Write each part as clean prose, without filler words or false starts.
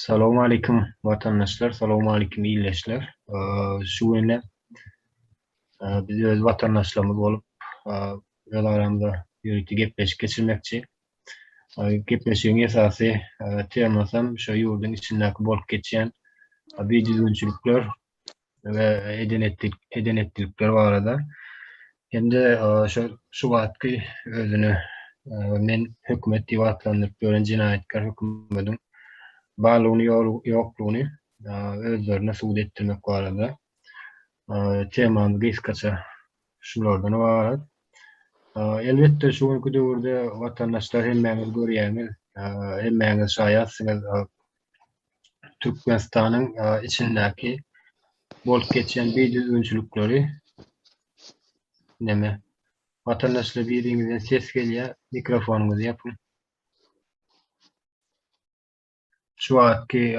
Salowmalikim watandaşlar, salowmalikim ildeşler. Şu günde biz öz watandaşlarymyz bolup öz aramyzda ýörite gepleşik geçirmekçi. Gepleşigiň esasy temasy hem şu ýurduň içindäki bolup geçýän bidüzgünçilikler we eden etdik eden etdilikler barada hem-de şu şu wagtky özüni men hökümet diýip atlandyryp ýören jenaýatkär hökümediň barlygyny ýoklugyny özlerine subut etdirmek barada temamyz gysgaça şulardan ybarat. Elbetde şu günki döwürde watandaşlar hemmäňiz görýäňiz, hemmäňiz şaýatsyňyz. Türkmenistanyň içindäki bolup geçýän bidüzgünçilikleri neme? Watandaşlar biriňizden ses gelýär, mikrofonyňyzy ýapyň. Şu wagtky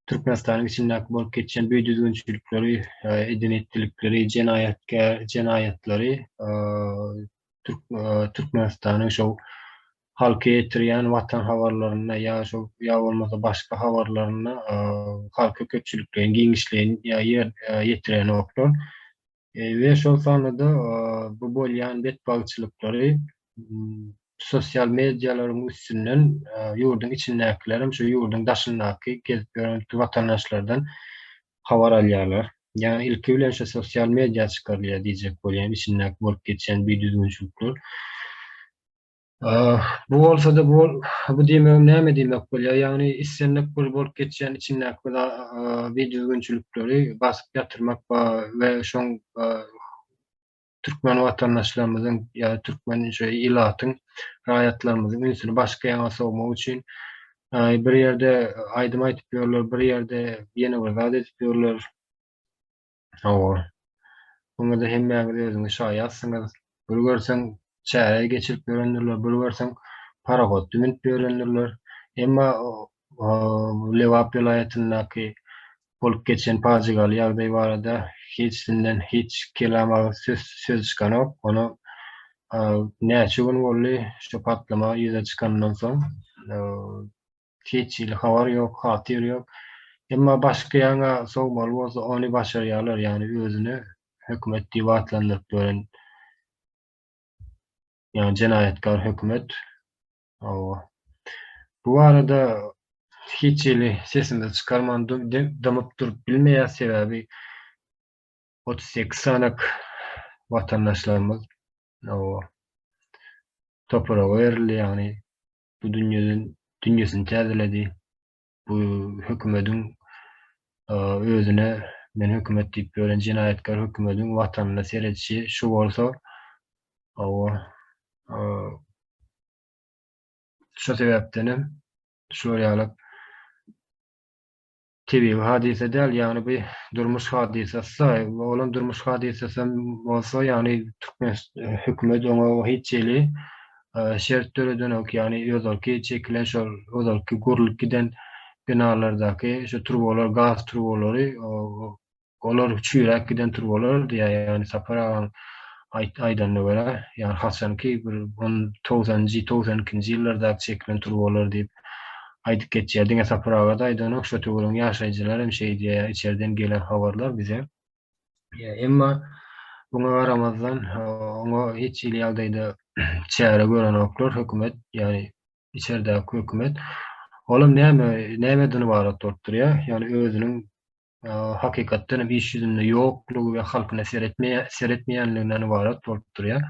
Türkmenistanyň içindäki bolup geçýän bidüzgünçilikleri, eden-etdilikleri, jenaýatkär jenaýatlary Türkmenistanyň şo halka ýetirýän Watan habarlarynda ýa şo ýa bolmasa başga habarlarynda halka köpçülikleýin giňişleýin ýa ýer ýetirenoklar. We şol sanda-da bu bolýan betbagtçylyklary sosial medialaryň üstünden ýurduň içindäkilerem şu ýurduň daşyndaky gezip ýören watandaşlardan habar alýarlar. Ýagny ilki bilen şu sosial media çykarylýar diýjek bolýan içindäki bolup geçýän bidüzgünçilikler. Bu bolsa-da bu bu diýmegim näme diýmek bolýar? Ýagny islendik bir bolup geçýän içindäki bir bidüzgünçilikleri basyp ýatyrmak we şoň türkmen watandaşlarymyzyň ýa türkmen şu ilatyň raýatlarymyzyň ünsüni başga ýaňa sowmak üçin bir ýerde aýdym aýdyp ýörler, bir ýerde ýene bir zat edip ýörler. Hawa. Muňa-da hemmäňiz özüňiz şaýatsyňyz. Bir görseň çäre geçirip ýörendirler, bir görseň parohodda münüp ýörendirler. Emma Lebap welaýatyndaky bolup geçen pajygaly ýagdaý barada hiçsinden hiç kelam agyz söz söz çykanok. Ony näçe gün boldy şu patlama ýüze çykanyndan soň hiç hili habar ýok, hatyr ýok. Emma başga ýaňa sowmaly bolsa ony başarýarlar, ýagny özüni hökümet diýip atlandyryp ýören ýagny jenaýatkar hökümet. Hawa. Bu barada hiç hili sesimizi çykarman dymyp durup bilmeýäs, sebäbi 38 sanak watandaşlarymyz hawa topraga berildi, ýagny bu dünýeden dünýesini täzeledi. Bu hökümediň özüne men hökümet diýip ýören jenaýatkär hökümediň watanyna seredişi şu bolsa, hawa Şo sebäpden hem şular ýaly tebigy hadysa däl, ýagny bu durmuş hadysasy, olam durmuş hadysasy bolsa, ýagny türkmen hökümet oňa hiç hili şert döredenok, ýagny ozalky çekilen şol ozalky gurlup giden binalardaky şu turbalar, gaz turbalary Olar çüýräp giden turbalar diýýär, ýagny Sapar agaň aýt aýdanyna görä, ýagny haçanky bir on togsanynjy, 92-nji ýyllardaky çekilen turbalar diýip aýdyp geçýär. Diňe Sapar aga-da aýdanok, şo töweregiň ýaşaýjylary hem şeý diýýär, içerden gelen habarlar bize. Emma muňa garamazdan, oňa hiç hili ýagdaýda çäre görenoklar, hökümet, ýagny içerdäki hökümet. Olam näme, nämeden ybarat bolup durýar? Ýagny özüniň hakykatdan hem iş ýüzünde ýoklugy we halkyna seretmeýänliginden ybarat bolup durýar.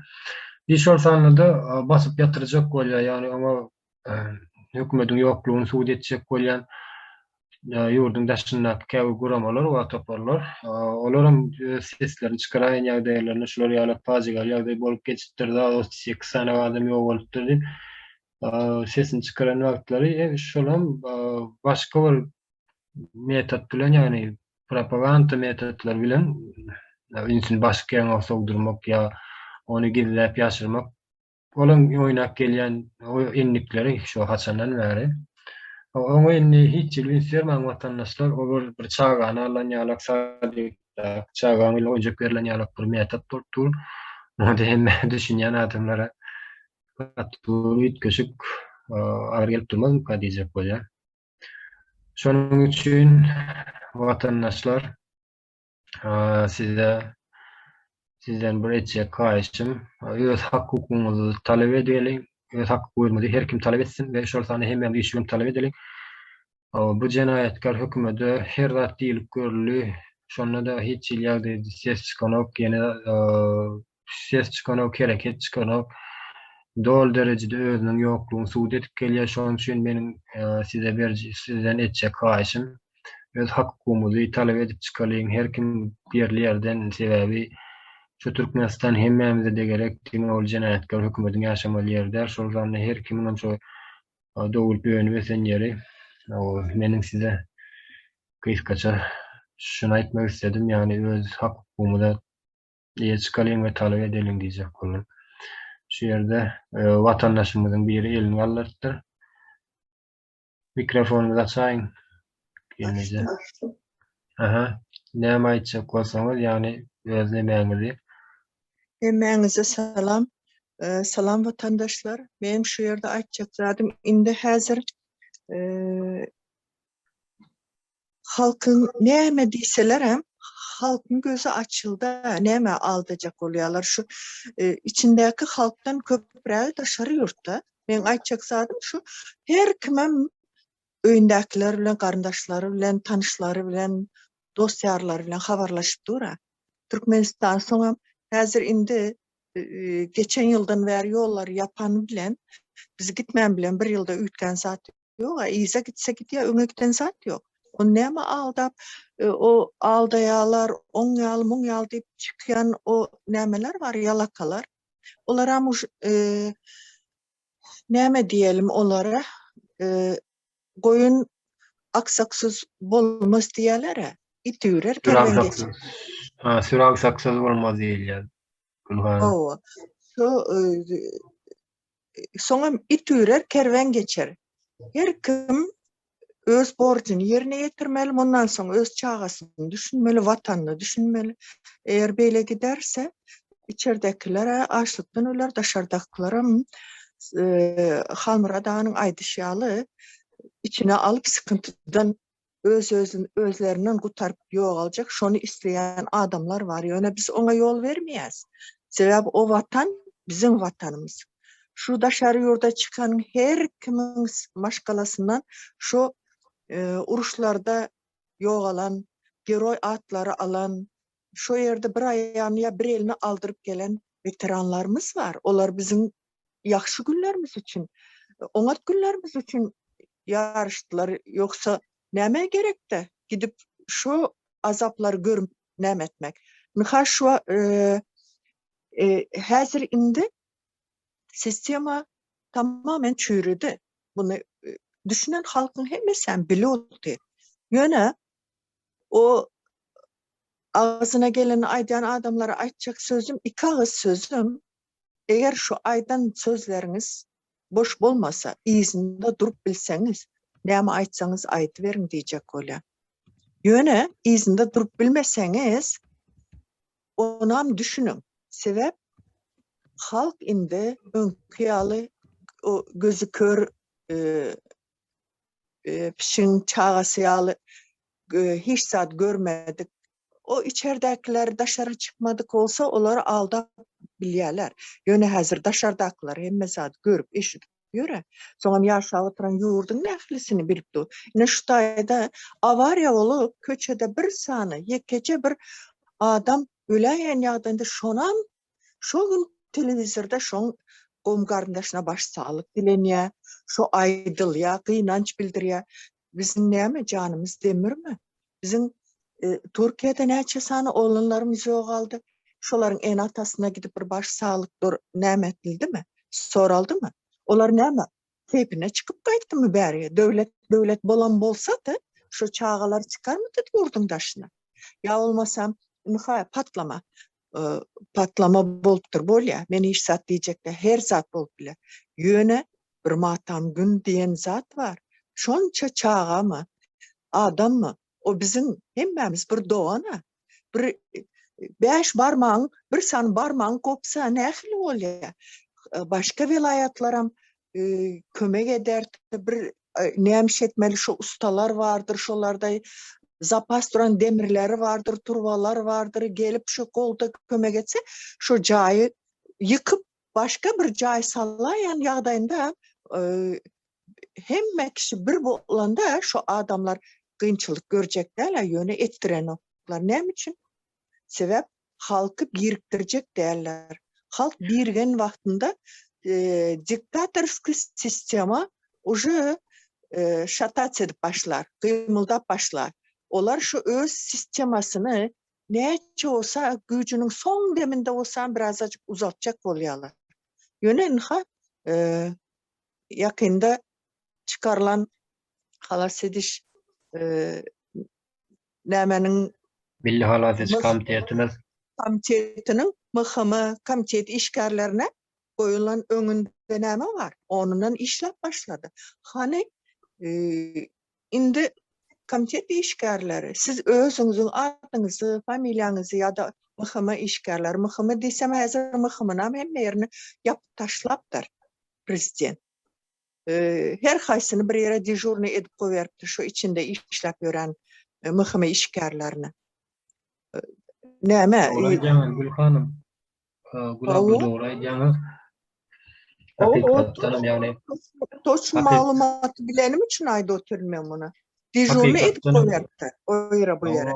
Bir şol sanda-da basyp ýatyrjak bolýar, ýagny oňa hökümetiň ýoklugyny subut etjek bolýan ýurduň daşyndaky käbir guramalar we toparlar, olar hem öz seslerini çykaraýan ýagdaýlarynda şular ýaly pajygaly ýagdaý bolup geçipdir, 38 sany adam ýogalypdyr diýip sesini çykaran wagtlary şolam başga bir metod bilen, ýagny propaganda metodlary bilen ünsüni başga ýaňa sowdurmak ýa ony gizläp ýaşyrmak olaň oýnap gelýän endikleri şu haçandan bäri. Oňa indi hiç hili üns bermäň watandaşlar, o bir bir çagany alan ýalak sadikdäki çagaň eline oýunjak berlen ýalak bir metod bolup dur. Muňa-da hemme düşünýän adamlara gaty bir üýtgeşik. agyr gelip durmazmyka diýjek bolýar. Şonuň üçin watandaşlar size sizden bir etjek haýyşym öz hak hukugyňyzy talap edeliň, öz hak hukugymyzy her kim talap etsin we şol sanda hemmämiz üýşüp hem talap edeliň. Bu jenaýatkar hökümede her zat diýlip görüldi, şonda-da hiç hili ýagdaýda ses çykanok, ýene ses çykanok, hereket çykanok. Doly derejede özüniň ýoklugyny subut edip gelýär. Şonuň üçin meniň size berji sizden etjek haýyşym öz hak-hukugymyzy talap edip çykalyň her kim ýerli ýerden sebäbi şu Türkmenistan hemmämize-de gerek diňe ol jenaýatkar hökümediň ýaşamaly ýeri däl şol sanda her kimiňem şo dogulup önüp ösen ýeri. Meniň size gysgaça şuny aýtmak isledim ýagny öz hak-hukugymyza Eýe çykalyň we talap edeliň diýjek boldum. Şu ýerde e, watandaşymyzyň biri elini galdyrypdyr. Mikrofonyňyzy açaýyň. Gelneje. Aha. Näme aýtjak bolsaňyz, ýagny öz nemäňizi. Hemmäňize salam. E, salam watandaşlar. Meň şu ýerde aýtjak zadym indi häzir e, Halkyň näme diýselerem, halkyň gözi açylda, näme aldajak bolýarlar şu e, içindäki halkdan köprägi daşary ýurtda. Meň aýtjak zadym şu, her kimem öýündäkiler bilen, garyndaşlary bilen, tanyşlary bilen, dost-ýarlary bilen habarlaşyp dur-a. Türkmenistan soňam häzir indi e, geçen ýyldan bäri ýollary ýapany bilen biz gitmän bilen bir ýylda üýtgän zat Ýok, yza gitse gidýär, öňe giden zat ýok. Ony näme aldap, e, o aldaýarlar, oň ýaly, muň ýaly diýip çykýan o nämeler bar, ýalakalar. Olaram už e, näme diýelim olara, e, goýun aksaksyz bolmaz diýýärler-ä. It üýrer, kerwen geçer. Ha, süri aksaksyz bolmaz diýilýär. Gülhan. Hawa. Şo e, Soňam it ürer, kerwen geçer. Her kim öz borjuny ýerine ýetirmeli, mundan soň öz çagasyny düşünmeli, watanyny düşünmeli. Eger beýle giderse, içerdäkiler-ä açlykdan öler, daşardakylaram e, Halmyrat aganyň aýdyşy ýaly içine alyp sykyntydyn öz özün özlerinden gutaryp ýogaljak şony isleýän adamlar bar ýöne biz oňa ýol bermeýäs sebäbi o watan biziň watanymyz şu daşary ýurda çykan her kimiň maşgalasyndan şu e, uruşlarda ýogalan geroý atlary alan şo ýerde bir aýagyny ýa bir elini aldyryp gelen weteranlarymyz bar olar biziň ýagşy günlerimiz üçin, oňat günlerimiz üçin ýaryşdylar. Ýogsa nämä gerekdi gidip şu azaplary görüp näme etmek. Ynha şu e, e, häzir indi sistema tamamen çüýredi. Muny e, düşünen halkyň hemmesi hem bilip otyr. Ýöne o agzyna geleni aýdýan adamlara aýtjak sözüm, iki agyz sözüm, Eger şu aýdan sözleriňiz boş bolmasa, yzynda durup bilseňiz, näme aýtsaňyz aýdyberiň diýjek bolýan. Ýöne yzynda durup bilmeseňiz, onam düşüniň. Sebäp halk indi öňki ýaly o gözi kör pişigiň çagasy ýaly hiç zat görmedik. O içerdäkiler daşara çykmadyk bolsa, olary aldap bilýärler. Ýöne häzir daşardakylar hemme zady görüp, eşidip ýör-ä. Soňam ýaşap oturan ýurduň ählisini bilip dur. Ine şu taýda awariýa bolup, köçede bir sany, ýekeje bir adam öläýen ýagdaýynda şonam Şo gün telewizorda şoň gom-garyndaşyna baş saglyk dilenýär, şo aýdylýar, gynanç bildirýär. Biziň näme janymyz demirmi? Biziň e, Türkiýede näçe sany oglanlarymyz ýogaldy. Şolaryň ene-atasyna gidip bir baş saglyk dur näme edildimi? Soraldymy? Olar näme? Keýpine çykyp gaýtdymy bäri? Döwlet döwlet bolan bolsady, şo çagalar çykarmydy ýurduň daşyna? Ýa bolmasam, ynha patlama. Patlama bolupdyr bolýa. Men hiç zat diýjek däl. Her zat bolup biler. Ýöne bir matam gün diýen zat bar. Şonça çagamy, adammy, o biziň hemmämiz bir dogan-a. Bir bäş barmagyň, bir sany barmagyň gopsa nähili bolýa? Başga welaýatlaram. kömek ederdi, bir nämiş etmeli şu ustalar bardyr, şolarda zapas duran demirleri bardyr, turbalar bardyr, gelip şu golda kömek etse, şu jaýy ýykyp başga bir jaý salaýan ýagdaýynda hemme kişi bir bolanda şu adamlar kynçylyk görjek däl, ýöne etdirenoklar. Näme üçin? Sebäp halky birikdirjek däller. Halk birigen wagtynda diktatorskiý sistema uje şatats edip başlar, gymyldap başlar. Olar şu öz sistemasyny näçe bolsa güýjüniň soň deminde bolsa birazajyk uzaltjak bolýarlar. Ýöne ynha ýakynda çykarylan halas ediş nämäniň Milli halas ediş komitetimiz. Komitetiniň MHM komitet işgärlerine goýulan öňünde näme bar? Onundan işläp başlady. Hany indi komitet işgärleri siz özüňiziň adyňyzy, familiýaňyzy ýa-da MHM işgärleri, MHM diýsem häzir MHM-nam hemme ýerini ýapyp taşlapdyr prezident. Her haýsyny bir ýere dežurnyý edip goýberipdir şu içinde işläp ýören MHM işgärlerini. Näme? Dogry aýdýaňyz Gül hanym. Gül abla dogry aýdýaňyz. Hakykatdanam ýagny Toç maglumaty bilenim üçin aýdyp otyryn men muny. Dežurnyý edip goýberipdir o ýere bu ýere.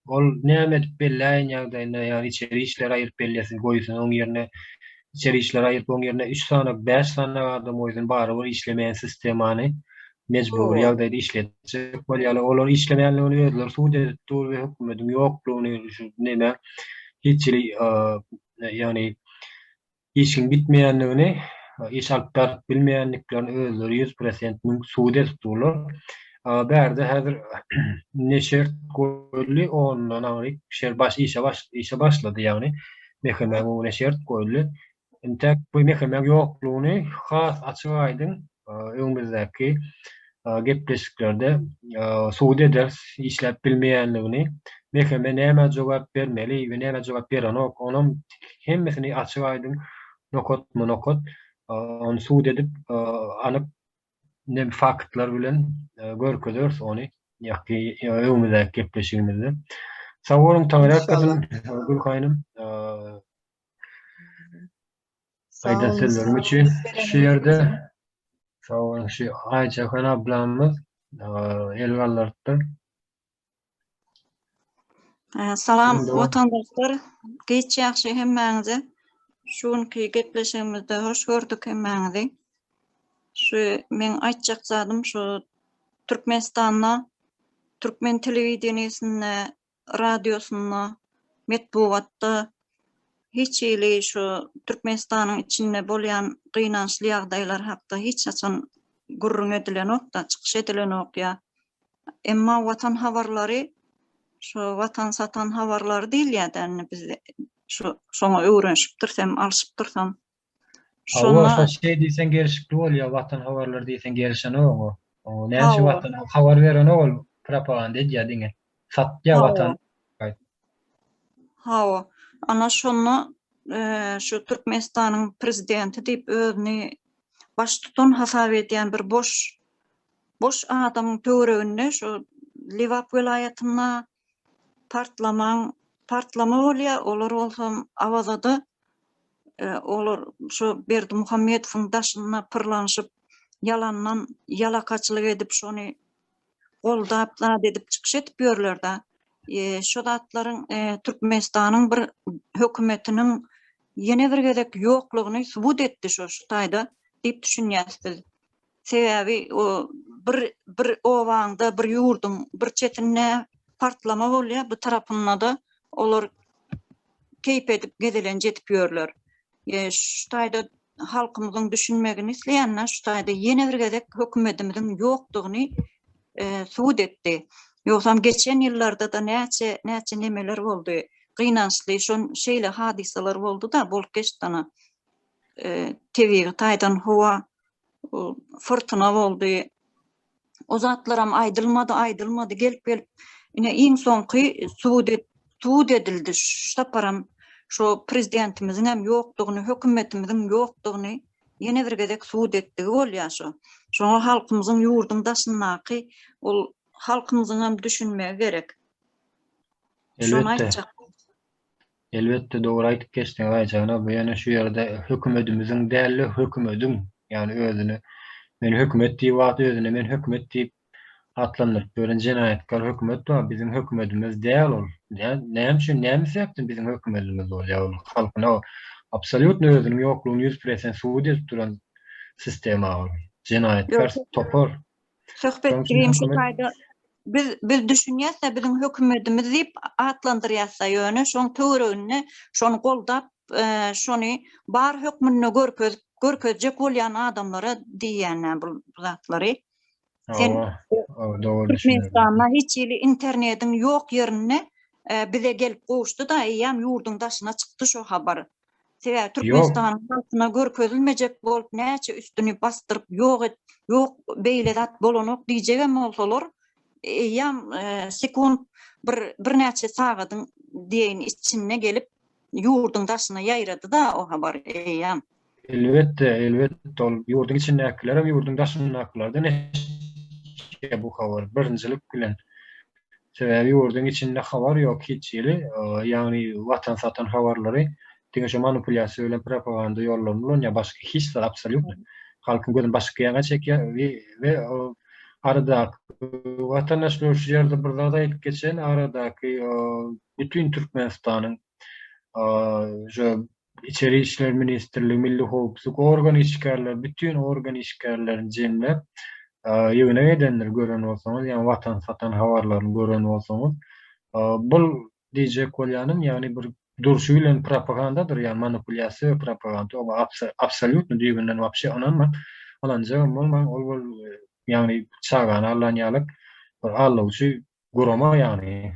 Ol näme edip belläýen ýagdaýynda, ýagny içeri işleri aýyryp bellesin, goýsun, oň ýerine içeri işleri aýyryp, oň ýerine üç sany, bäş sany adam goýsun, barybir işlemeýän sistemany mejbury ýagdaýda işletjek bolýarlar. Olar işlemeýänligini özleri subut edip dur we hökümediň ýoklugyny şu neme hiç hili ýagny Işiň bitmeýändigini, iş alyp baryp bilmeýändiklerini özleri 100% müň subut edip durlar. Bärde häzir ne şert goýuldy, ondan aňryk şer baş işe baş işe başlady, ýagny MHM-iň öňüne şert goýuldy. Intäk bu MHM-iň ýoklugyny has açyk-aýdyň öňümizdäki gepleşiklerde subut ederis, işläp bilmeýänligini. MHM nämä jogap bermeli we nämä jogap berenok, onam hemmesini açyk-aýdyň nokatma-nokat ony subut edip, anyk nem faktlar bilen görkezeris ony ýaky öňümizdäki gepleşigimizde. Sag boluň, Taňryýalkasyn, Gül hanym. Aýdan sözleriň üçin şu ýerde sag boluň şu Aýjahan ablamyz el galdyrypdyr. Salam watandaşlar. Giç ýagşy hemmäňize. Şu günki gepleşigimizde hoş gördük hemmäňizi. Şu meň aýtjak zadym şu Türkmenistanda türkmen telewideniýesinde radiosynda, metbugatda hiç hili şu Türkmenistanyň içinde bolýan gynançly ýagdaýlar hakda hiç haçan gürrüň edilenok-da, çykyş edilenok ýa. Emma Watan habarlary şu Watan satan habarlary diýilýär-dä indi bizde şu şoňa öwrenişipdirsem, alşypdyrsam. Hawa, şo şeý diýseň gelşikli bolýar, Watan habarlary diýseň gelşenok oňa. Oňa näçe Watan habar berenok ol, propaganda edýär diňe. Satýar Watan. Hawa. Ana şonda şu Türkmenistanyň prezidenti diýip özüni baştutan hasap edýän bir boş boş adamyň töwereginde şu Lebap welaýatynda partlamaň partlama bolýar, olar bolsa Awazada olar şu Berdimuhamedowyň daşynda pyrlanyşyp, ýalandan ýalakaçylyk edip, şony goldap, zat edip çykyş edip ýörler-de. Şu zatlaryň Türkmenistanyň bir hökümetiniň ýene bir gezek ýoklugyny subut etdi şu şu taýda diýip düşünýäs biz. Sebäbi o bir bir obaňda, bir ýurduň bir çetinde partlama bolýar, bu tarapynda-da olar keýp edip gezelenç edip ýörler. E, şu taýda halkymyzyň düşünmegini isleýänler şu taýda ýene bir gezek hökümetimiziň ýokdugyny e, subut etdi. Ýogsam geçen ýyllarda-da näçe näçe nemeler boldy. Gynançly şon şeýle hadysalar boldy-da, bolup geçdi ana. E, tebigy taýdan howa fyrtyna boldy. O zatlaram aýdylmady, aýdylmady. Gelip gelip ine iň soňky subut et, subut edildi. Şu saparam şu prezidentimiziň hem ýokdugyny, hökümetimiziň ýokdugyny. ýene bir gezek subut etdigi bolýar şo. Şoňa halkymyzyň ýurduň daşyndaky ol halkymyzyňam düşünmegi gerek. Şony Elbetde. aýtjak. Elbetde dogry aýdyp geçdiňiz Aýjan bu ýöne şu ýerde hökümedimiziň dälde hökümediň ýagny özüni men hökümet diýip wagt özüne men hökümet diýip atlandyryp ýören jenaýatkar hökümet bar biziň hökümedimiz däl ol näme üçin näme sebäpden biziň hökümedimiz bolýar ol halkyna absolýutno özüniň ýoklugyny 100% subut edip duran sistema ol jenaýatkar topar Söhbet diýim şu taýda biz biz düşünýäs-de biziň hökümetimiz diýip atlandyrýas-da ýöne şoň töwereginde şony goldap şony bar hökmünde görkezip görkezjek bolýan adamlara diýýän bu zatlary. Sen Türkmenistanda hiç hili internetiň ýok ýerinde bize gelip gowuşdy-da eýýäm ýurduň daşyna çykdy şo habar. Sebäbi Türkmenistanyň halkyna görkezilmejek bolup näçe üstüni basdyryp ýok et, ýok beýle zat bolanok diýjegem bolsalar, eýýäm sekunt bir birnäçe sagadyň diýeýin içinde gelip ýurduň daşyna ýaýrady-da o habar eýýäm. Elbetde, elbetde ol ýurduň içindäkilerem ýurduň daşyndakylardan eşitýär bu habary birinjilik bilen. Sebäbi ýurduň içinde habar ýok hiç hili, ýagny watan satan habarlary diňe şo manipulýasiýa bilen propaganda ýollaryny ulanýar, başga hiç zat absolýutno. Halkyň gözüni başga ýaňa çekýär we aradaky watandaşlar şu ýerde bir zat aýdyp geçeýin, aradaky bütin Türkmenistanyň şu Içeri işler ministrligi, Milli howpsuzlyk organ işgärleri, bütin organ işgärlerini jemläp, ýygnak edendir gören bolsaňyz, ýagny watan satan habarlaryny gören bolsaňyz. Bul diýjek bolýanym, ýagny bir durşy bilen propagandadyr, ýagny manipulýasiýa we propaganda, oňa absolýutno düýbünden wapşe ynanmaň, ynanjagam bolmaň, ol bir ýagny çagany aldan ýalyk bir aldawçy gurama ýagny.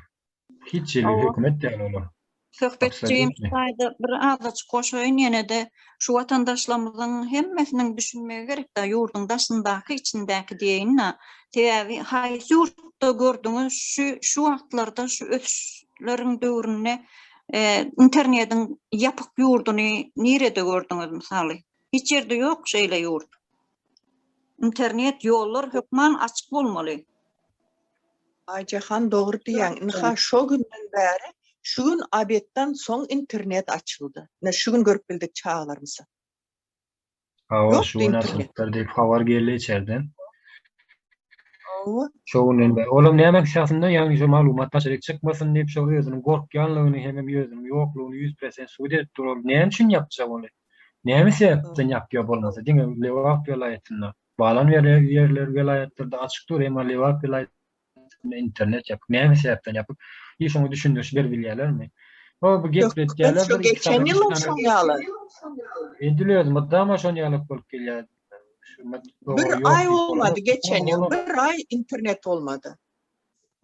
Hiç hili hökümet däl olar. Söhbetjigim şu taýda bir azajyk goşaýyn ýene-de şu watandaşlarymyzyň hemmesiniň düşünmegi gerekdä ýurduň daşyndaky içindäki diýeýin-dä. Sebäbi haýsy ýurtda gördüňiz şu şu wagtlarda şu ösüşleriň döwründe internediň ýapyk ýurduny nirede gördüňiz mysaly? Hiç ýerde ýok şeýle ýurt. Internet ýollar hökman açyk bolmaly. Aýjahan dogry diýýäň. Ynha şo günden bäri şu gün obedden soň internet açyldy. Ine şu gün görüp bildik çagalarymyzy. Hawa şu gün açylypdyr diýip habar geldi içerden. Hawa. Şo günden bäri. Olam näme esasynda ýagny şo maglumat daşaryk çykmasyn diýip şo özüniň gorkýanlygyny hemem özüniň ýoklugyny 100% subut edip dur ol. Näme üçin ýapjak ony? Näme sebäpden ýapýar bolmasa diňe Lebap welaýatynda. Galan ýerler welaýatlarda açyk dur, emma Lebap welaýatynda internet ýapyk. Näme sebäpden ýapyk? Hiç şoňa düşündiriş berip bilýärlermi? O bu gepletýärler bir geçen ýylam şoň ýaly. Edil özi mydama şoň ýaly bolup gelýär. Bir aý bolmady geçen ýyl, bir aý internet bolmady.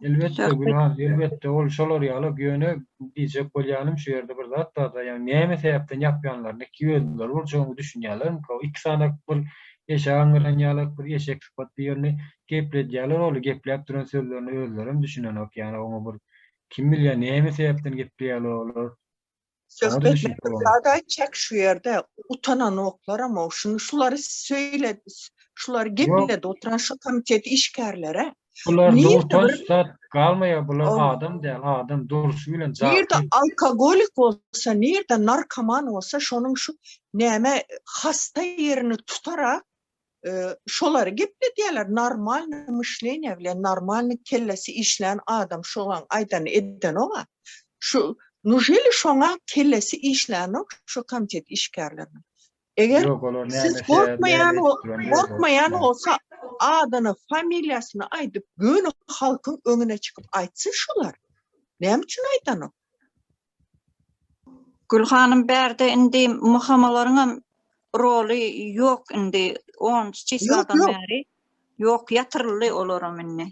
Elbetde Gülhan, elbetde ol şolar ýaly, ýöne diýjek bolýanym şu ýerde bir zat barda, ýagny näme sebäpden ýapýanlaryny özleri boljagyny düşünýärlermika, o iki sany bir eşek aňňyran ýalak bir eşek sypat birini gepledýärler ol gepläp duran sözlerine özlerem düşünenok, ýagny oňa bir kim bilýär näme sebäpden gepleýärler olar. Söhbet men bir zat aýtjak şu ýerde utananoklaram-ow şuny şulary söýle şulary gepledip oturan şu komitet işgärlere Bularda utanç zat galmaýar bular adam däl adam durşy bilen jahyl. Nirde alkogolik bolsa nirde narkoman bolsa şonuň şu näme hasta ýerini tutarak şolary gepledýärler normalny myşleniýe bilen normalny kellesi işlän adam şolaň aýdanyny edenoga şu nujeli şoňa kellesi işlänok şu komitet işgärleriniň eger siz gorkmaýan gorkmaýan bolsa adyny familiýasyny aýdyp göni halkyň öňüne çykyp aýtsyn şolar näme üçin aýdanok Gülhanym bärde indi muhamalaryňam roly ýok indi onunjy çislodan bäri ýok ýatyryldy olaram indi.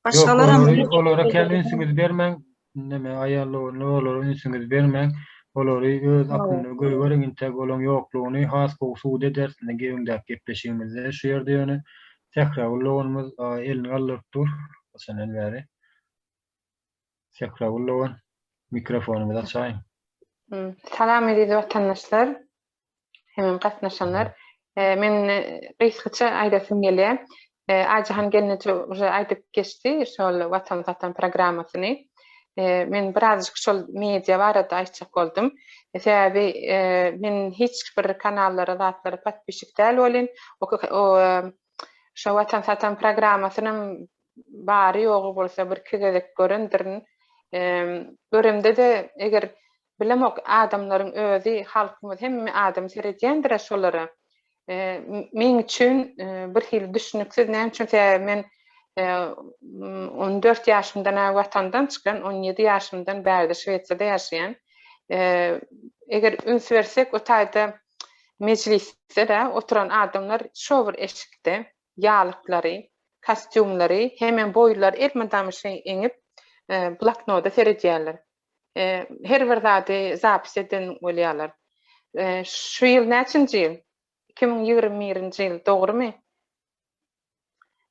Başgalaram Ýok olara kän ünsüňizi bermäň neme aýal doganlar olara ünsüňizi bermäň olary öz akymyna goýberiň intäk olaň ýoklugyny has gowy subut ederis indi öňdäki gepleşigimizde şu ýerde ýöne Sähragül doganymyz elini galdyryp dur haçandan bäri. Sähragül dogan, mikrofonyňyzy açaýyň. Salam eziz watandaşlar. Hemem gatnaşanlar. Men gysgaça aýdasym gelýär. Aýjahan gelneje uje aýdyp geçdi şol Watan satan programmasyny. Men birazjyk şol media barada aýtjak boldum. Sebäbi men hiç bir kanallara zatlara podpisçik däl welin, şo Watan satan programmasynam bary ýogy bolsa birki gezek görendirin. Göremde-de eger Bilemok adamlaryň özi halkymyz hemme adam seredýändirä şolara. Meň üçin bir hili düşnüksiz näme üçin sebäbi men 14 ýaşymdan-a watandan çykan 17 ýaşymdan bärde Şwesiýada ýaşaýan. Eger üns bersek o taýda mejlisde-de oturan adamlar şo bir eşikde ýalyklary, kostýumlary hemem boýlary elmydama şeý eňip bloknoda seredýärler. Her bir zady zapis eden bolýarlar. Şu ýyl näçinji ýyl? 2021-nji ýyl, dogrumy?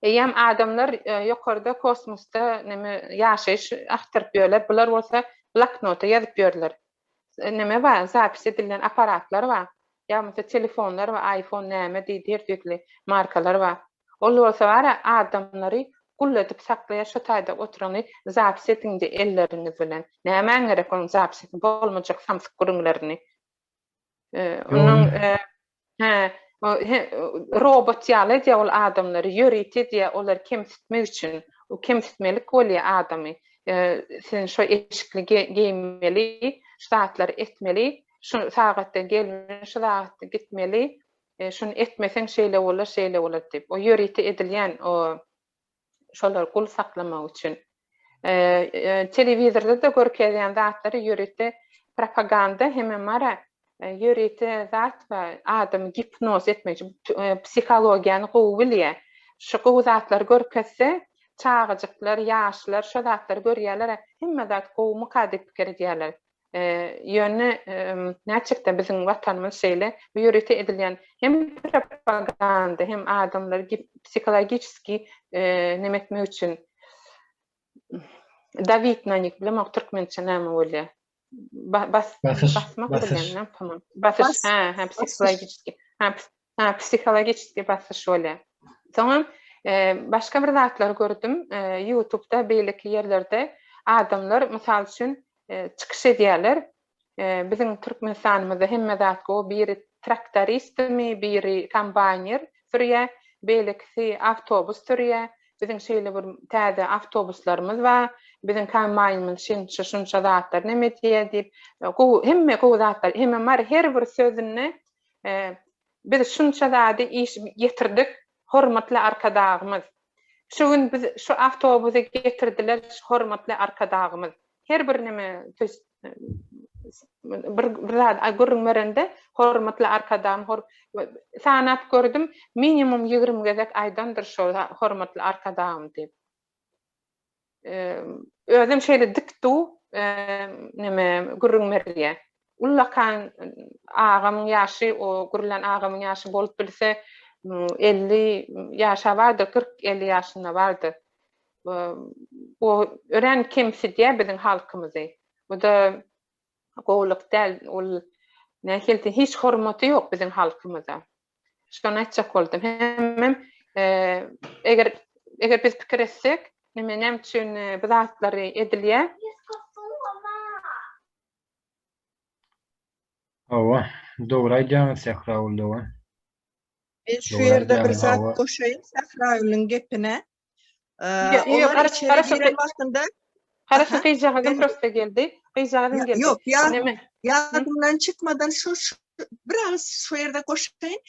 Eýýäm adamlar ýokarda kosmosda neme ýaşaýyş agtaryp ýörler, bular bolsa bloknota ýazyp ýörler. Neme bar, zapis edilýän apparatlar bar. Ýa bolmasa telefonlar bar, iPhone näme diýdi her tüýsli markalar bar. Ol bolsa bar-a adamlary gul edip saklaýar şo taýda oturany zapis ediňde elleriňiz bilen. Nämäň gerek onuň zapis edip bolmajak samsyk gürrüňlerini. Onuň hä robot ýaly edýär ol adamlary ýörite edýär olary kemsitmek üçin. O kemsitmelik bolýar adamy. Sen şo eşikli geýmeli, şu zatlary etmeli, şu sagatda gelmeli, şu sagatda gitmeli, şuny etmeseň şeýle bolar, şeýle bolar diýip. O ýörite edilýän o şolary gul saklamak üçin. Telewizorda-da görkezýän zatlary ýörite propaganda hemem bar-a, ýörite zat bar, adamy gipnoz etmek üçin, psihologiýany gowy bilýär. Şu gowy zatlary görkezse, çagajyklar, ýaşlar şo zatlary görýärler-ä, hemme zat gowumyka diýip pikir edýärler. Ýöne näçekde biziň watanymyz şeýle, bu ýörite edilýän hem propaganda, hem adamlary psihologiçeskiý neme etmek üçin dawit na nik bilemok türkmençe näme bolýar. Bas basmak bolýar, basyş, hä, hä, psihologiçeskiý. Hä, hä, psihologiçeskiý basyş bolýar. Soňam başga bir zatlary gördüm, YouTube'da, beýleki ýerlerde adamlar mysal üçin çykyş edýärler. Biziň Türkmenistanymyzda hemme zat gowy, biri traktoristmi, biri kombaýner sürýär, beýlekisi awtobus sürýär. Biziň şeýle bir täze awtobuslarymyz bar, biziň kombaýnymyz şunça şunça zatlar neme edýär diýip, gowy, hemme gowy zatlar, hemem bar her bir sözünde biz şunça zady iş getirdik, hormatly Arkadagymyz. Şu gün biz şu awtobusy getirdiler, hormatly Arkadagymyz. Her bir neme, to ýest bir bir zat gürrüň berende hormatly Arkadagym hor sanap gördüm, minimum 20 gezek aýdandyr şo hormatly Arkadagym diýip. Özem şeýle dik du neme gürrüň berýär. Ullakan agamyň ýaşy, o gürlän agamyň ýaşy bolup bilse 50 ýaşa bardyr, 40-50 ýaşynda bardyr. Bu örän kemsidýär biziň halkymyzy. Bu-da gowulyk däl. Ol nähili hiç hormaty ýok biziň halkymyza. Şony aýtjak boldum. Hemem eger eger biz pikir etsek, neme näme üçin bu zatlary edilýär? Hawa, dogry aýdýaňyz Sähragül dogan. Men şu ýerde bir zat goşaýyn Sähragülüň gepine. Olar içeri giren wagtynda Garaşy gyzjagazym prosta geldi. Gyzjagazym geldi. Ýok, ýadymdan çykmadan şu biraz şu ýerde goşaýyn.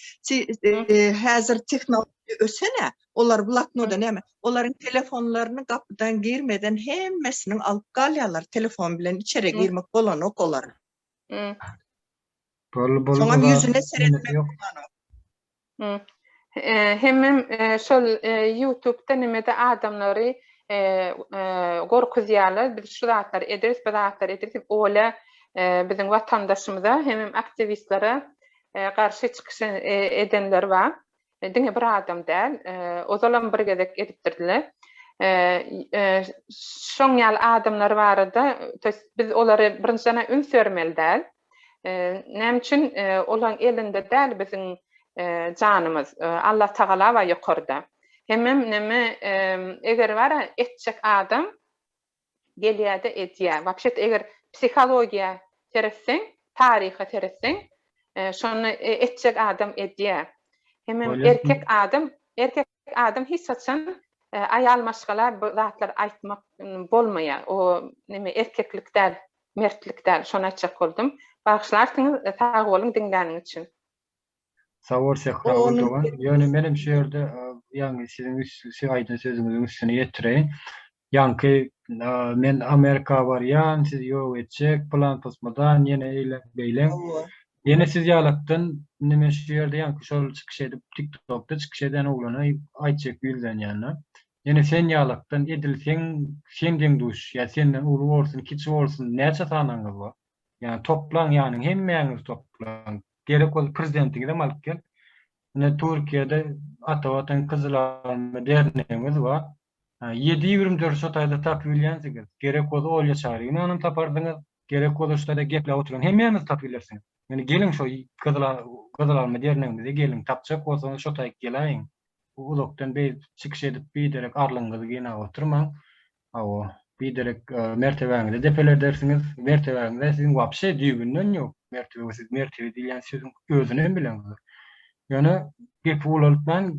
Häzir tehnologiýa ösen-ä, olar bloknoda näme, olaryň telefonlaryny gapydan girmeden hemmesiniň alyp galýarlar, telefon bilen içeri girmek bolanok olara. Boldy, boldy. Soňam ýüzüne seretmek bolanok. Hemem şol ýutubda nemede adamlary gorkuzýarlar, biz şu zatlary ederis, bu zatlary ederis diýip, olä biziň watandaşymyza hemem aktiwistlere garşy çykyş edenler bar. Diňe bir adam däl, ozalam bir gezek edipdirdiler. Şoň ýaly adamlar barada, to ýest biz olary birinjiden-ä üns bermeli däl. Näme üçin olaň elinde däl biziň janymyz. Allah Tagala bar ýokarda. Hemem neme eger bara etjek adam gelýärde edýär. Wapşet eger psihologiýa seretseň, taryha seretseň, şony etjek adam edýär. Hemem erkek adam, erkek adam hiç haçan aýal maşgala bu zatlar aýtmak bolmaýar. O neme erkeklik däl, mertlik däl. Şony aýtjak boldum. Bagyşlarsyňyz, sag boluň diňläniňiz üçin. Sag bol Sähragül dogan. Ýöne menem şu ýerde ýaňy siziň üstüsi aýdan sözüňiziň üstüne ýetireýin. Ýaňky men Amerika barýan, sizi ýok etjek, pylan pysmadan, ýene eýläk beýläk. Ýene siz ýalakdan indi men şu ýerde ýaňky şol çykyş edip TikTokda çykyş eden oglana aýtjak ýüzlenýän-de. Ýene sen ýalakdan edil seň seň deň-duş ýa senden uly bolsun, kiçi bolsun näçe sanaňyz bar? Ýa toplaň ýanyň hemmäňizi toplaň. Gerek bolsa prezidentiňizem alyp gel. Ine Türkiýede Ata Watan Kyzyl Alma dernegimiz bar. Ýedi 24 şo taýda tapyp bilýänsiňiz. Gerek bolsa Olýa Çaryginanam taparsyňyz. Gerek bolsa şu taýda gepläp oturan hemmämizi tapyp bilersiňiz. Ýöne geliň şo Gyzyl Gyzyl Alma dernegimize geliň. Tapjak bolsaňyz şo taýyk geläýiň. Uzakdan beýdip çykyş edip biderek arlygyňyzy gynap oturmaň. Hawa, biderek mertebäňizi depeledersiňiz. Mertebäňiz-ä siziň wapşe düýbünden ýok. Mertebe siz mertebe diýilýän sözüň özünem bileňzok. Ýöne gepi ulaltman,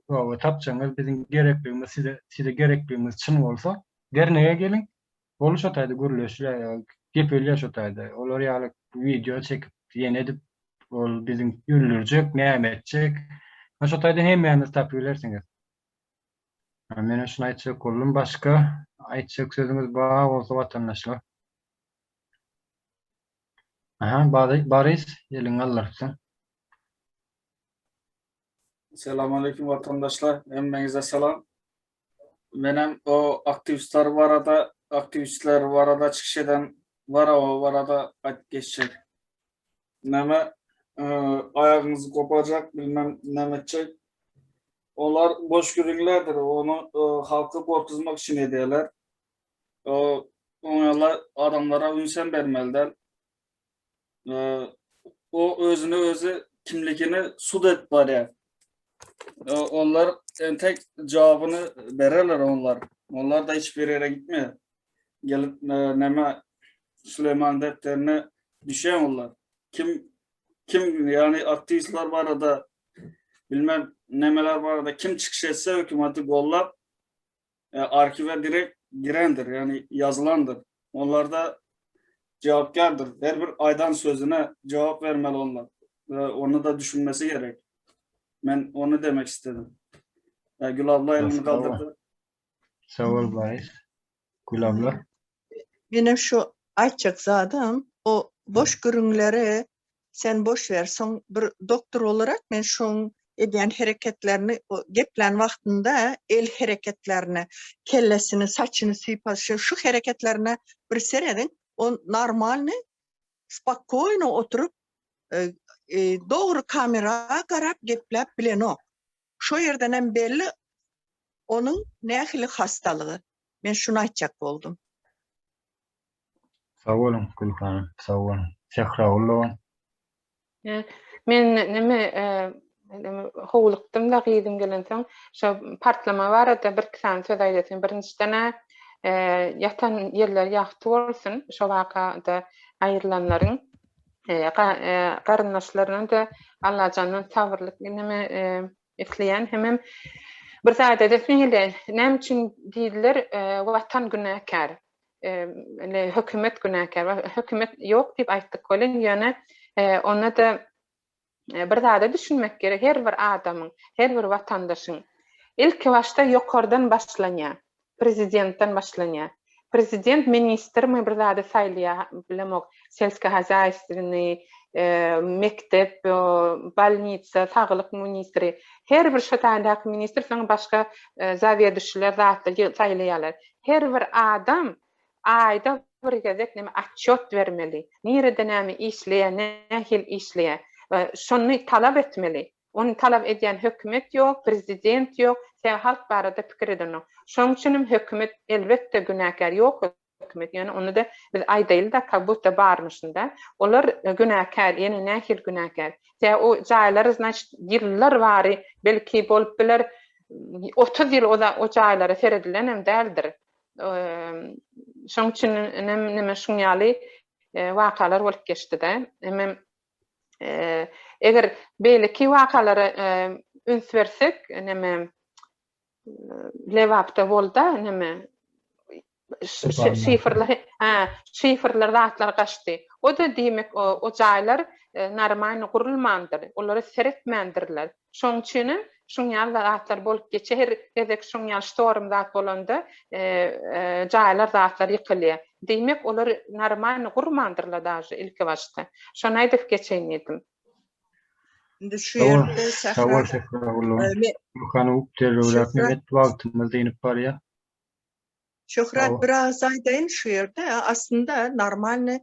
hawa, tapjaňyz biziň gerekligimiz size size gerekligimiz çyn bolsa, dernege geliň. Boldy şo taýda gürleşilýär, gepelýär şo taýda. Olar ýaly wideo çekip, ýene edip ol biziň öldürjek, näme etjek. Şo taýda hemmäňiz tapyp bilersiňiz. Menem şuny aýtjak boldum. Başga aýtjak sözüňiz bar bolsa watandaşlar. Aha, Baris, eliňi galdyrypsyň. Selam aleyküm watandaşlar. Hemmäňize salam. Menem o aktiwistler barada, aktiwistler barada çykyş eden bara o barada aýdyp geçjek. Näme aýagyňyzy goparjak, bilmem näme etjek. Olar boş gürrüňlerdir. Ony halky gorkuzmak üçin edýärler. Oňa adamlara ünsem bermeli däl. O özüni özi kimligini sud edip barýar. Onlar entek jogabyny bererler onlar. Onlar da hiç bir ýere gitmeýär. Gelip näme Süleýman defterine düşýän onlar. Kim kim ýagny aktiwistler barada bilmem nämeler barada kim çykyş etse hökümeti gollap e, arhiwe direkt girendir, ýagny ýazylandyr. Onlar da jogapkärdir. Her bir aýdan sözüne jogap bermeli onlar. E, onu da düşünmesi gerek. Men onu demek istedim. E, Gül abla elini kaldırdı. Sag bol Baris. Gül abla. Menem şu aýtjak zadym, o boş gürrüňleri sen boş ber. Soň bir doktor olarak men şoň edýän hereketlerini, o geplän wagtynda el hereketlerini, kellesini, saçyny sypaşy, şu hereketlerine bir serediň. O normalny, spokojno oturyp, e, e, dogry kamera garap gepläp bilenok. Şo ýerdenem belli onuň nähili hastalygy. Men şuny aýtjak boldum. Sag boluň Gül hanym, sag boluň. Sähragül dogan. Men neme howlukdym-da gyzym gelensoň, şo partlama barada birki sany söz aýdasym. Birinjiden-ä ýatan ýerleri ýagty bolsun, şo wakada aýrylanlaryň garyndaşlaryna-da Allajandan sabyrlyk neme isleýän. Hemem bir zat edesim gelýär. Näme üçin diýdiler, Watan günäkär. Ine, hökümet günäkär. Hökümet ýok diýip aýtdyk welin, ýöne onda-da bir zada düşünmek gerek, her bir adamyň, her bir watandaşyň ilki başda ýokardan başlanýar. Prezidentden başlanýar. Prezident ministrmi bir zady saýlaýar, bilemok, selskohozýaýstwnyý, mekdep, bolnitsa, saglyk ministri. Her bir şo taýdaky ministr soň başga zaweduşiler zatlar saýlaýarlar. Her bir adam aýda bir gezek näme otçýot bermeli. Nirede näme işleýär, nähili işleýär. Şony talap etmeli. Ony talap edýän hökümet ýok, prezident ýok, sebäbi halk barada pikir edenok. Şonuň üçinem hökümet elbetde günäkär, ýok. hökümet. Ýöne ony-da biz aýdaýly-da, kak budda barmyşyn-da. Olar günäkär, ýene nähili günäkär? Tä o jaýlar znaçt ýyllar bary belki bolup biler 30 ýyl o o jaýlara seredilenem däldir. Şoň üçin nem neme şuň ýaly wakalar bolup geçdi-de. Hemem eger beýleki wakalara üns bersek, neme Lebapda bolda neme şifrler ha şifrler zatlar gaçdy. O-da diýmek o jaýlar normalny gurulmandyr. Olara seretmändirler. Şoň üçin hem şuň ýaly zatlar bolup geçýär. Her gezek şuň ýaly ştorm zat bolanda jaýlar zatlar ýykylýar. Diýmek olar normalny gurmandyrlar daže ilki başda. Şony aýdyp geçeýin diýdim. Indi şu ýerde Sag bol Sähra Gurhan derrewräk Mehmet wagtymyz dynip barýar. Şöhrat biraz aýdaýyn şu ýerde aslynda normalny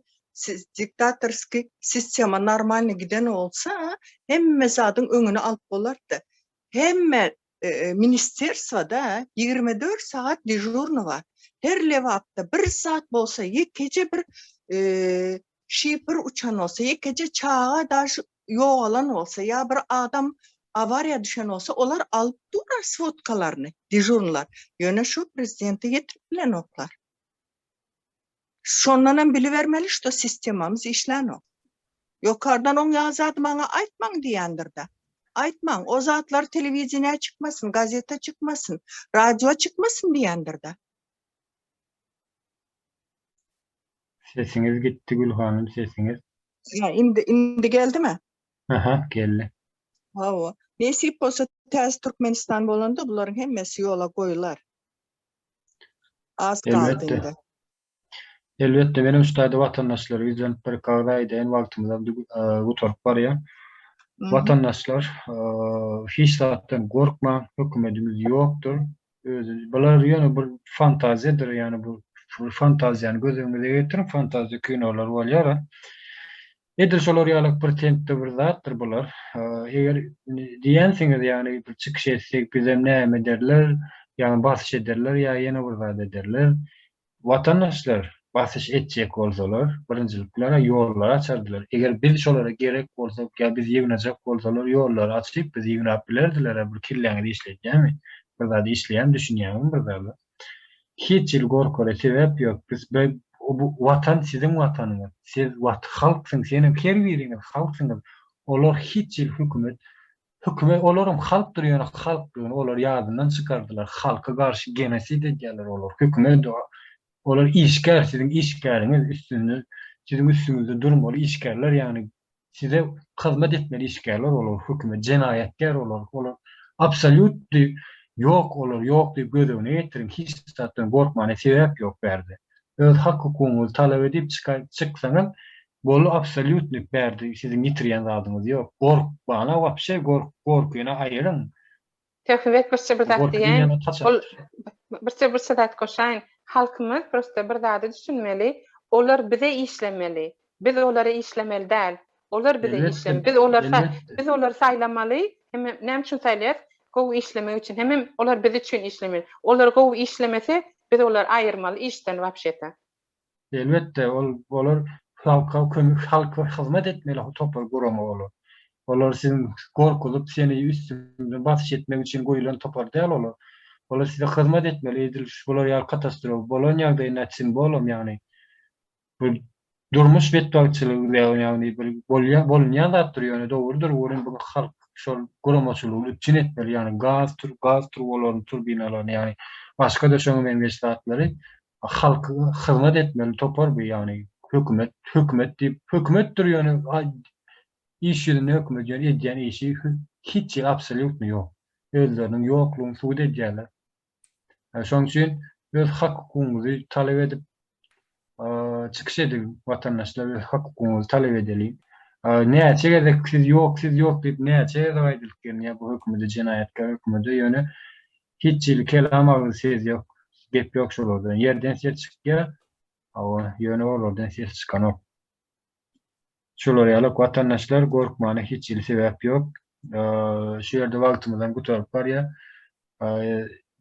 diktatorskiý sistema normalny giden bolsa hemme zadyň öňüni alyp bolardy. Hemme ministerstwada 24 sagat dežurny bar. Her Lebapda bir zat bolsa ýekeje bir şifr uçan bolsa, ýekeje çaga daş ýogalan bolsa ýa bir adam awariýa düşen bolsa, olar alyp durlar swodkalaryny, dežurnylar. Ýöne şu prezidente ýetirip bilenoklar. Şondanam bilibermeli, şto sistemamyz işlänok. Ýokardan oň ýaly zady maňa aýtmaň diýýändir-dä. Aýtmaň, o zatlar telewideniýä çykmasyn, gazete çykmasyn, radio çykmasyn diýýändir-dä. Sesiňiz gitdi Gül hanym sesiňiz. Ýa indi indi geldimi? Aha geldi. Hawa. Nesip bolsa täze Türkmenistan bolanda bularyň hemmesi ýola goýular. Az galdy indi. Elbetde menem şu taýda watandaşlara ýüzlenip bir kagyz aýdaýyn wagtymyzam gutaryp barýar. Watandaşlar hiç zatdan gorkmaň hökümedimiz ýokdur. Özi bular ýöne bir fantaziýadyr ýagny bu fantaziýany göz öňüňize getiriň fantaziýa kinolar bolýar a. Edil şolar ýaly bir tempde bir zatdyr bular. Eger diýensiňiz ýagny bir çykyş etsek bizem näme ederler ýagny basyş ederler ýa ýene bir zat ederler. Watandaşlar basyş etjek bolsalar, birinjilik bilen-ä ýollary açardylar. Eger biz şolara gerek bolsak ýa bizi ýygnajak bolsalar, ýollary açyp, bizi ýygnap bilerdiler-ä, bir kelläňiz işledýärmi? Bir zat işleýärmi, düşünýäňizmi bir zada? Hiç hili gorkara sebäp ýok. Biz bu Watan siziň Watanyňyz. Siz halksyň, senem her biriňiz halksyňyz. Olar hiç hili hökümet Hökümet olaram halkdyr ýöne halklygyny olar ýadyndan çykardylar halka garşy genosid edýärler olar hökümet olar işgär siziň işgäriňiz üstünde siziň üstüňizde durmaly işgärler ýagny size hyzmat etmeli işgärler olar hökümet jenaýatgär olar olar absolýutny ýok olar ýok diýip göz öňüne getiriň hiç zatdan gorkmana sebäp ýok bärde öz hak hukugyňyzy talap edip çyksaňyz Boldy absolýutny bärde siziň ýitirýän zadyňyz ýok. Gorkmana wapşe gork gorkyny aýyryň. Söhbet birçe bir zat diýeýin. Ol birçe birçe zat goşaýyn. Halkymyz prosta bir zada düşünmeli. Olar bize işlemeli. Biz olara işlemeli däl. Olar bize işlemeli. Biz olary biz olary saýlamaly. Hem näme üçin saýlaýas? Gowy işlemek üçin. Hemem olar biz üçin işlemeli. Olar gowy işlemese, biz olary aýyrmaly işden wapşeta. Elbetde, ol olar halka kömek, halka hyzmat etmeli topar gurama olar. Olar siziň gorkuzyp seni üstüňden basyş etmek üçin goýulan topar däl olar. Olar size hyzmat etmeli edil şular ýaly katastrofa bolan ýagdaýynda simbolam ýagny bu durmuş betbagtçylygy ýagny bir bolýa bolunýan zatdyr ýöne dogrudyr welin bu halk şol guramaçylygyny üpjün etmeli ýagny gaz gaz turbalaryny turbinalaryny ýagny başga-da şoňa meňzeş zatlary halka hyzmat etmeli topar bu ýagny hökümet hökümet diýip hökümetdir ýöne iş ýüzünde hökümet ýöne edýän işi hiç ýeri absolýutny ýok özleriniň ýoklugyny subut edýärler şonuň üçin öz hak hukugyňyzy talap edip çykyş ediň watandaşlar öz hak hukugyňyzy talap edeliň näçe gezek siz ýok siz ýok diýip näçe gezek aýdylyp gelinýär bu hökümede jenaýatkär hökümede ýöne Hiç hili kelam agyz ses ýok, gep ýok şolardan. Ýerden ses çykýar, hawa, ýöne olardan ses çykanok. Şular ýalak watandaşlar gorkmana hiç hili sebäp ýok. Şu ýerde wagtymyzam gutaryp barýar.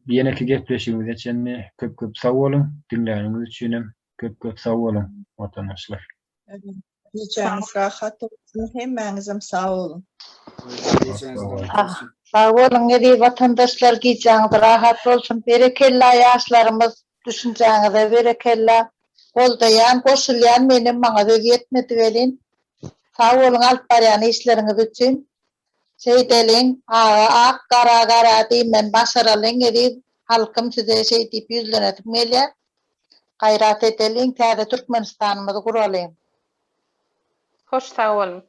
Ýeneki gepleşigimize çenli köp köp sag boluň, diňläniňiz üçinem. Köp köp sag boluň watandaşlar. Gijäňiz rahat bolsun, hemmäňizem sag boluň. Gijäňiz rahat bolsun. Sag boluň eziz watandaşlar gijäňiz rahat bolsun berekella ýaşlarymyz düşünjäňize berekella goldaýan goşulýan menem maňa söz ýetmedi welin sag boluň alyp barýan işleriňiz üçin şeýdeliň aga ak gara gara diýmän başaralyň eziz halkym size şeý diýip ýüzlenesim gelýär gaýrat edeliň täze Türkmenistanymyzy guralyň. Hoş sag boluň.